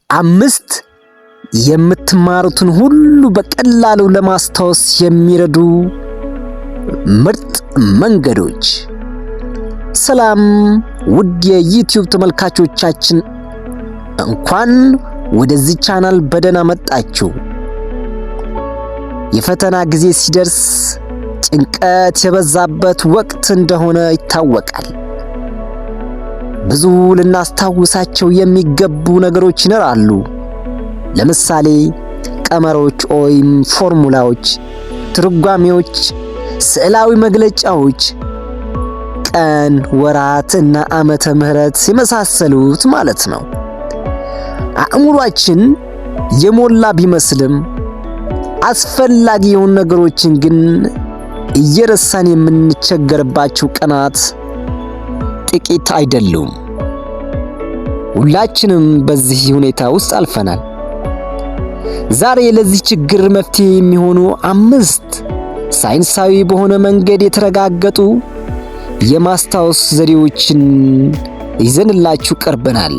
አምስት የምትማሩትን ሁሉ በቀላሉ ለማስታወስ የሚረዱ ምርጥ መንገዶች። ሰላም ውድ የ YouTube ተመልካቾቻችን፣ እንኳን ወደዚህ ቻናል በደህና መጣችሁ። የፈተና ጊዜ ሲደርስ ጭንቀት የበዛበት ወቅት እንደሆነ ይታወቃል። ብዙ ልናስታውሳቸው የሚገቡ ነገሮች ይኖራሉ። ለምሳሌ ቀመሮች ወይም ፎርሙላዎች፣ ትርጓሜዎች፣ ስዕላዊ መግለጫዎች፣ ቀን፣ ወራት እና ዓመተ ምህረት የመሳሰሉት ማለት ነው። አእምሯችን የሞላ ቢመስልም አስፈላጊ የሆኑ ነገሮችን ግን እየረሳን የምንቸገርባቸው ቀናት ጥቂት አይደሉም። ሁላችንም በዚህ ሁኔታ ውስጥ አልፈናል። ዛሬ ለዚህ ችግር መፍትሄ የሚሆኑ አምስት ሳይንሳዊ በሆነ መንገድ የተረጋገጡ የማስታወስ ዘዴዎችን ይዘንላችሁ ቀርበናል።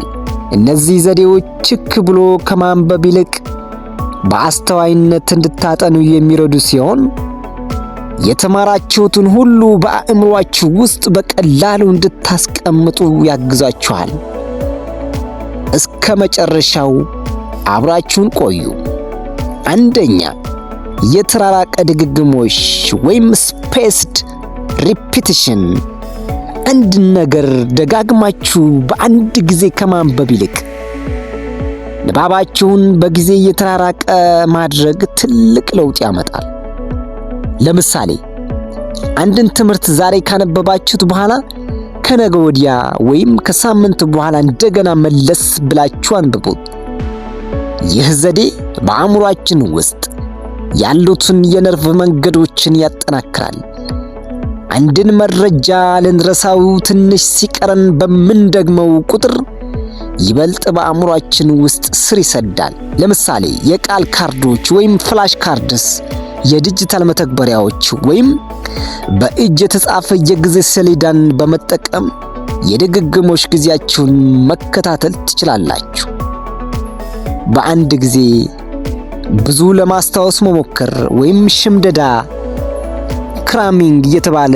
እነዚህ ዘዴዎች ችክ ብሎ ከማንበብ ይልቅ በአስተዋይነት እንድታጠኑ የሚረዱ ሲሆን የተማራችሁትን ሁሉ በአእምሯችሁ ውስጥ በቀላሉ እንድታስቀምጡ ያግዛችኋል። እስከ መጨረሻው አብራችሁን ቆዩ። አንደኛ፣ የተራራቀ ድግግሞሽ ወይም spaced repetition። አንድ ነገር ደጋግማችሁ በአንድ ጊዜ ከማንበብ ይልቅ ንባባችሁን በጊዜ እየተራራቀ ማድረግ ትልቅ ለውጥ ያመጣል። ለምሳሌ አንድን ትምህርት ዛሬ ካነበባችሁት በኋላ ከነገ ወዲያ ወይም ከሳምንት በኋላ እንደገና መለስ ብላችሁ አንብቡት። ይህ ዘዴ በአእምሯችን ውስጥ ያሉትን የነርቭ መንገዶችን ያጠናክራል። አንድን መረጃ ልንረሳው ትንሽ ሲቀረን በምንደግመው ቁጥር ይበልጥ በአእምሯችን ውስጥ ስር ይሰዳል። ለምሳሌ የቃል ካርዶች ወይም flash cards፣ የዲጂታል መተግበሪያዎች ወይም በእጅ የተጻፈ የጊዜ ሰሌዳን በመጠቀም የድግግሞሽ ጊዜያችሁን መከታተል ትችላላችሁ። በአንድ ጊዜ ብዙ ለማስታወስ መሞከር ወይም ሽምደዳ cramming እየተባለ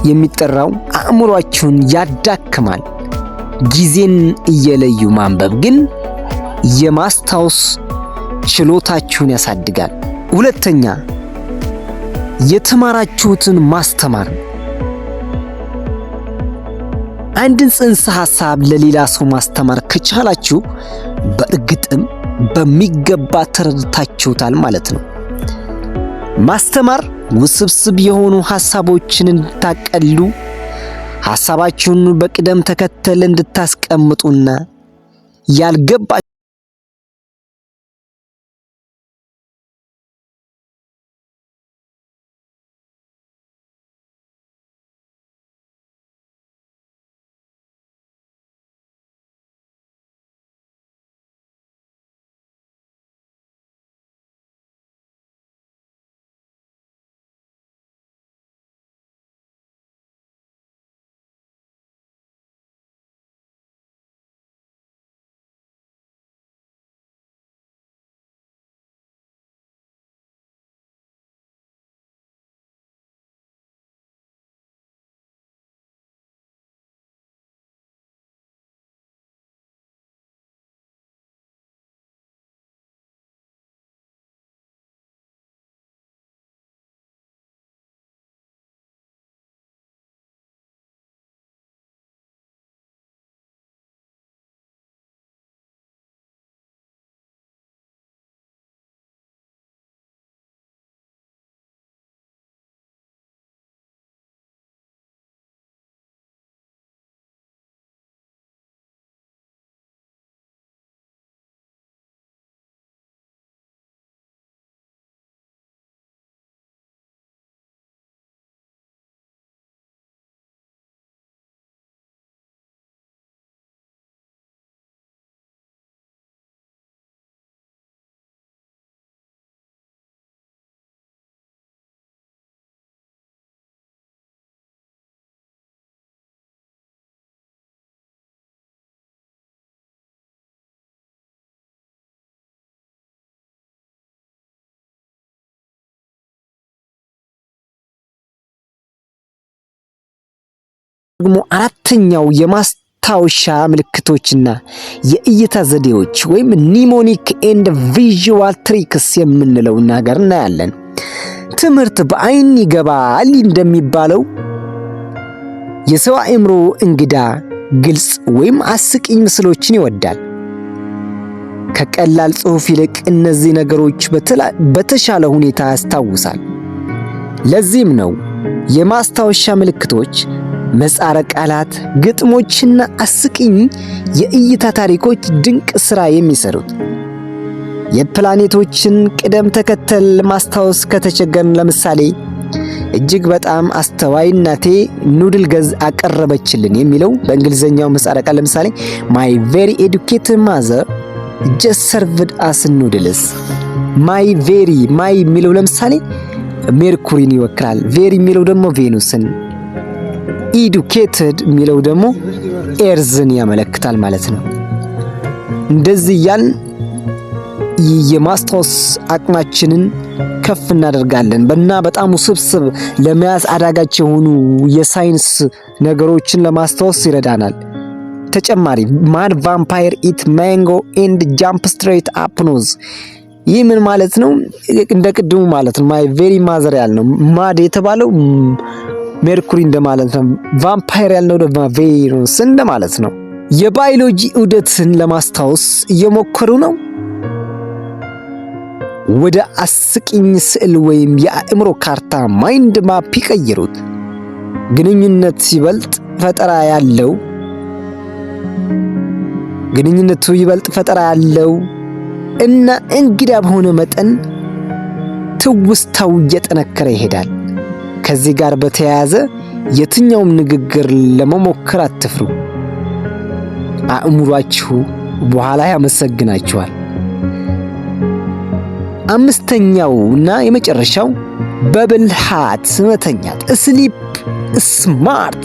የሚጠራው አእምሯችሁን ያዳክማል። ጊዜን እየለዩ ማንበብ ግን የማስታወስ ችሎታችሁን ያሳድጋል። ሁለተኛ፣ የተማራችሁትን ማስተማር። አንድን ጽንሰ ሐሳብ ለሌላ ሰው ማስተማር ከቻላችሁ በእርግጥም በሚገባ ተረድታችሁታል ማለት ነው። ማስተማር ውስብስብ የሆኑ ሐሳቦችን እንድታቀሉ፣ ሐሳባችሁን በቅደም ተከተል እንድታስቀምጡና ያልገባ ደግሞ አራተኛው የማስታወሻ ምልክቶችና የእይታ ዘዴዎች ወይም mnemonic and visual tricks የምንለው ነገር እናያለን። ትምህርት በአይን ይገባል እንደሚባለው የሰው አእምሮ እንግዳ፣ ግልጽ ወይም አስቂኝ ምስሎችን ይወዳል። ከቀላል ጽሑፍ ይልቅ እነዚህ ነገሮች በተሻለ ሁኔታ ያስታውሳል። ለዚህም ነው የማስታወሻ ምልክቶች፣ ምህጻረ ቃላት፣ ግጥሞችና አስቂኝ የእይታ ታሪኮች ድንቅ ሥራ የሚሰሩት። የፕላኔቶችን ቅደም ተከተል ማስታወስ ከተቸገርን፣ ለምሳሌ "እጅግ በጣም አስተዋይ እናቴ noodle ገዝ አቀረበችልን" የሚለው በእንግሊዝኛው ምህጻረ ቃል ለምሳሌ "My very educated mother just served us noodles"። My very፣ my የሚለው ለምሳሌ ሜርኩሪን ይወክላል። Very የሚለው ደግሞ ቬኑስን፣ educated የሚለው ደግሞ Earth ን ያመለክታል ማለት ነው። እንደዚህ እያልን የማስታወስ አቅማችንን ከፍ እናደርጋለን እና በጣም ውስብስብ፣ ለመያዝ አዳጋች የሆኑ የሳይንስ ነገሮችን ለማስታወስ ይረዳናል። ተጨማሪ "Mad vampire eat mango and jump straight up nose"። ይህ ምን ማለት ነው? እንደ ቅድሙ ማለት ነው። My very mother ያልነው mad የተባለው ሜርኩሪ እንደማለት ነው። ቫምፓየር ያልነው ደግሞ ቬኑስ እንደማለት ነው። የባዮሎጂ ዑደትን ለማስታወስ እየሞከሩ ነው። ወደ አስቂኝ ስዕል ወይም የአእምሮ ካርታ mind map ይቀይሩት። ግንኙነቱ ይበልጥ ፈጠራ ያለው እና እንግዳ በሆነ መጠን ትውስታው እየጠነከረ ይሄዳል። ከዚህ ጋር በተያያዘ የትኛውም ንግግር ለመሞከር አትፍሩ። አእምሯችሁ በኋላ ያመሰግናችኋል። አምስተኛው እና የመጨረሻው በብልሃት መተኛት፣ sleep smart።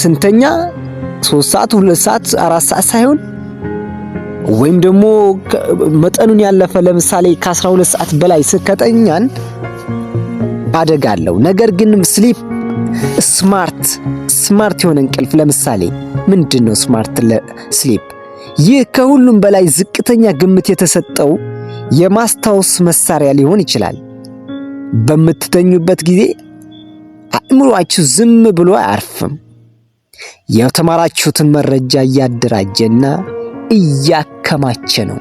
ስንተኛ 3 ሰዓት፣ 2 ሰዓት፣ 4 ሰዓት ሳይሆን ወይም ደግሞ መጠኑን ያለፈ፣ ለምሳሌ ከ12 ሰዓት በላይ ከተኛን አደጋ አለው። ነገር ግን sleep smart፣ smart የሆነ እንቅልፍ ለምሳሌ ምንድን ነው smart sleep? ይህ ከሁሉም በላይ ዝቅተኛ ግምት የተሰጠው የማስታወስ መሳሪያ ሊሆን ይችላል። በምትተኙበት ጊዜ አእምሯችሁ ዝም ብሎ አያርፍም። የተማራችሁትን መረጃ እያደራጀና እያከማቸ ነው።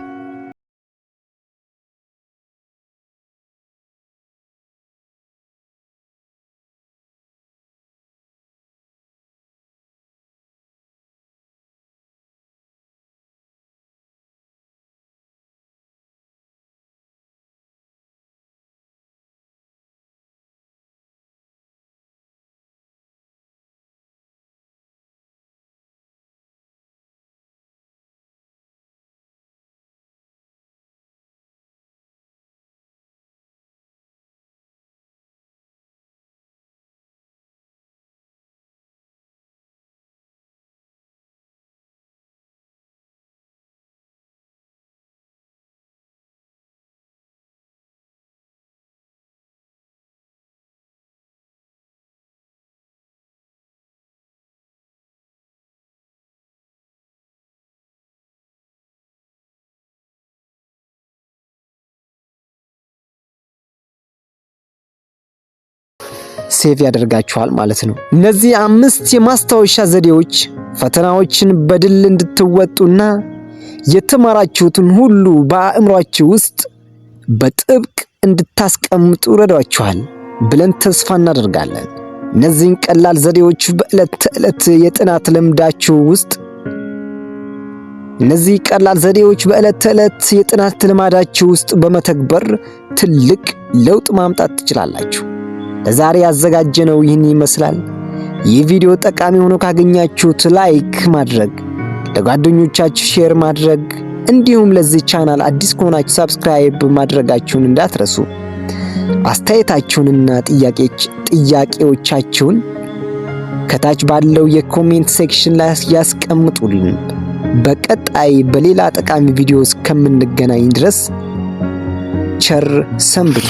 Save ያደርጋችኋል ማለት ነው። እነዚህ አምስት የማስታወሻ ዘዴዎች ፈተናዎችን በድል እንድትወጡና የተማራችሁትን ሁሉ በአእምሯችሁ ውስጥ በጥብቅ እንድታስቀምጡ ይረዷችኋል ብለን ተስፋ እናደርጋለን። እነዚህን ቀላል ዘዴዎች በዕለት ተዕለት የጥናት ልምዳችሁ ውስጥ እነዚህ ቀላል ዘዴዎች በዕለት ተዕለት የጥናት ልማዳችሁ ውስጥ በመተግበር ትልቅ ለውጥ ማምጣት ትችላላችሁ። ለዛሬ ያዘጋጀነው ይህን ይመስላል። ይህ ቪዲዮ ጠቃሚ ሆኖ ካገኛችሁት like ማድረግ፣ ለጓደኞቻችሁ share ማድረግ እንዲሁም ለዚህ ቻናል አዲስ ከሆናችሁ subscribe ማድረጋችሁን እንዳትረሱ። አስተያየታችሁንና ጥያቄዎቻችሁን ከታች ባለው የ comment section ላይ ያስቀምጡልን። በቀጣይ በሌላ ጠቃሚ ቪዲዮ እስከምንገናኝ ድረስ ቸር ሰንብቱ።